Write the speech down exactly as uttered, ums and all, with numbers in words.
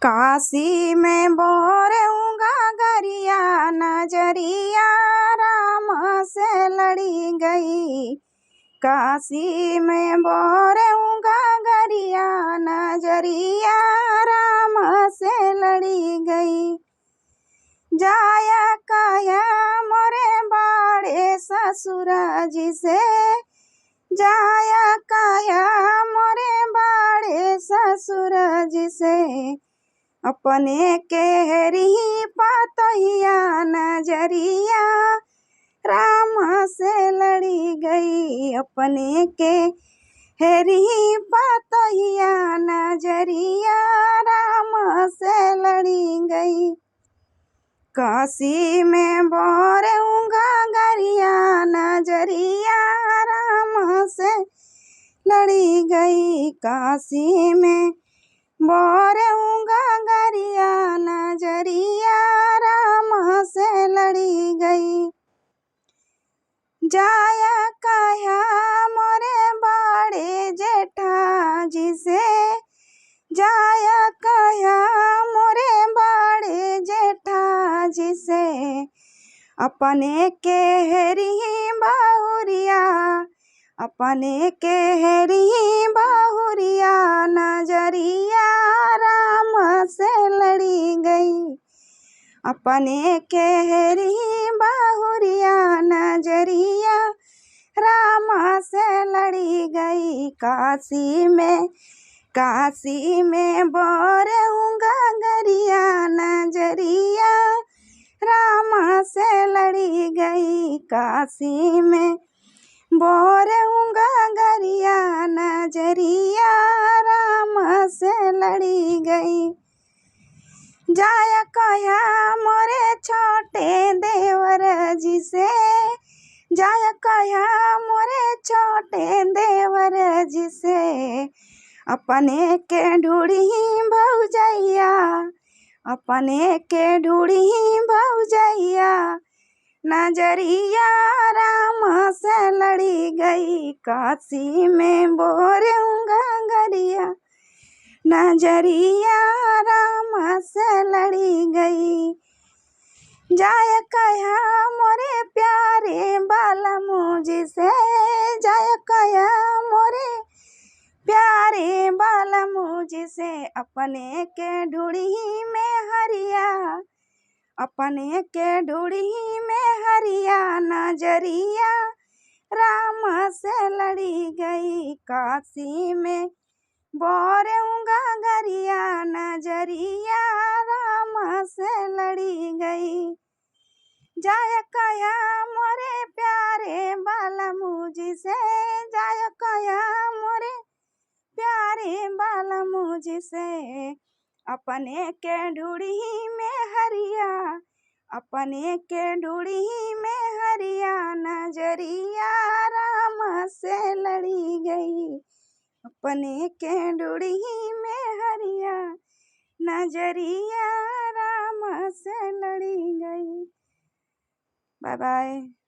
काशी में बोरे ऊँगा गरिया, नजरिया राम से लड़ी गई। काशी में बोरे ऊँगा गरिया, नजरिया राम से लड़ी गई। जाया कह्या मोरे बाड़े ससुरा जी से, जाया कह्या मोरे बाड़े ससुरा जी से, अपने के हेरी पतोहिया, नजरिया राम से लड़ी गई। अपने के हेरी पतोहिया, नजरिया राम से लड़ी गई। काशी में बोरे ऊँगा गरिया, नजरिया राम से लड़ी गई। काशी में बोरे ऊँगा गरिया, नजरिया राम से लड़ी गई। जाया कह्या मोरे बाड़े जेठा जी से, जाया कह्या मोरे बाड़े जेठा जी से, अपने के हेरी बहुरिया, अपने के हेरी बहुरिया, नजरिया राम से लड़ी गई। अपने के हेरी बहुरिया, नजरिया राम से लड़ी गई। काशी में, काशी में बोरे ऊँगा गरिया, नजरिया राम से लड़ी गई। काशी में बोरे ऊँगा गरिया, नजरिया राम से लड़ी गई। जाया कह्या मोरे छोटे देवर जी से, जाया कह्या मोरे छोटे देवर जी से, अपने के ढूढ़ी भौजैया, अपने के ढूढ़ी भौजैया, नजरिया राम से लड़ी गई। काशी में बोरे ऊँगा गरिया, नजरिया राम से लड़ी गई। जाय कह्या मोरे प्यारे बालमू जी से, जाय कह्या मोरे प्यारे बालमू जी से, अपने के ढूढ़ी में हरिया, अपने के ढूढ़ी में हरिया, नजरिया राम से लड़ी गई। काशी में बोरे ऊँगा गरिया, नजरिया राम से लड़ी गई। जाय कह्या मोरे प्यारे बालमू जी से, जाय कह्या मोरे प्यारे बालमू जी से, अपने के ढूढ़ी में हरिया, अपने के ढूढ़ी में हरिया, नजरिया राम से लड़ी गई। अपने के ढूढ़ी में हरिया, नजरिया राम से लड़ी गई। Bye bye.